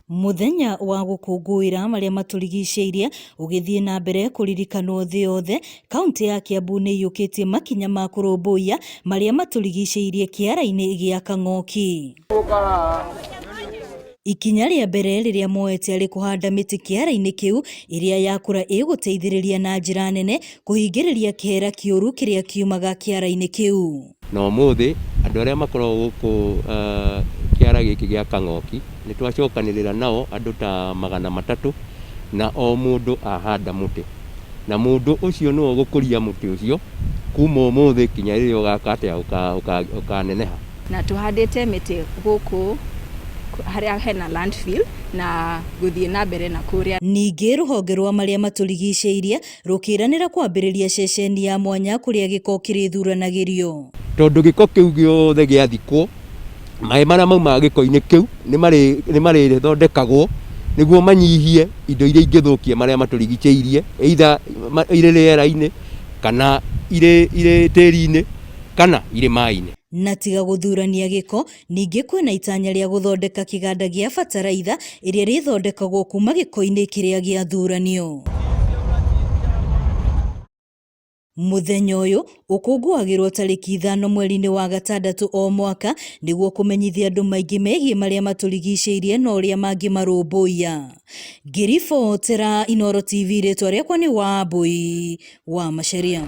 Mũthenya wa gũkũngũĩra marĩa matũrigicĩirie ũgĩthiĩ na mbere kũririkanwo thĩ yothe, Kauntĩ ya Kiambu nĩ ĩiyũkĩtie makinya ma kũrũmbũiya marĩa matũrigicĩirie kĩara-inĩ gĩa Kang'oki. Ikinya rĩa mbere rĩrĩa moete arĩ kũhanda mĩtĩ kĩara-inĩ kĩu ĩrĩa yakũra ĩgũteithĩrĩria na njĩra nene kũhingĩrĩria kĩhera kĩũru kĩrĩa kiumaga kĩara-inĩ kĩu. Na ũmũthĩ andũ arĩa makoragwo gũkũ kĩara gĩkĩ gĩa Kang'oki nĩ twacokanĩrĩra nao andũ ta 300 na o mũndũ ahanda mũtĩ. Na mũndũ ũcio nĩwe ũgũkũria mũtĩ ũcio kuma ũmũthĩ kinya rĩrĩa ũgaka atĩa, ũkaneneha. Na tũhandĩte mĩtĩ gũkũ harĩa hena landfill na gũthiĩ na mbere na kũrĩa. Ningĩ rũhonge rwa marĩa matũrigicĩirie rũkĩranĩra kwambĩrĩria ceceni ya mwanya kũrĩa gĩko kĩrĩthuranagĩrio. Tondũ gĩko kĩu gĩothe gĩathikwo, maĩ marĩa maumaga gĩko-inĩ kĩu nĩ marĩthondekagwo nĩguo manyihie indo iria ingĩthũkia marĩa matũrigicĩirie, either irĩ rĩera-inĩ kana irĩ tĩri-inĩ kana irĩ maĩ-inĩ. Na tiga gũthurania gĩko, ningĩ kwĩna itanya rĩa gũthondeka kĩganda gĩa bataraitha ĩrĩa ĩrĩthondekagwo kuma gĩko-inĩ kĩrĩa gĩathuranio. Mũthenya ũyũ ũkũngũagĩrwo tarĩki 5 mweri-inĩ wa gatandatũ o mwaka nĩguo kũmenyithia andũ maingĩ megiĩ marĩa matũrigicĩirie na ũrĩa mangĩmarũmbũiya. Ngĩribotera Inooro TV rĩtwa rĩakwa nĩ Wambui wa Macharia.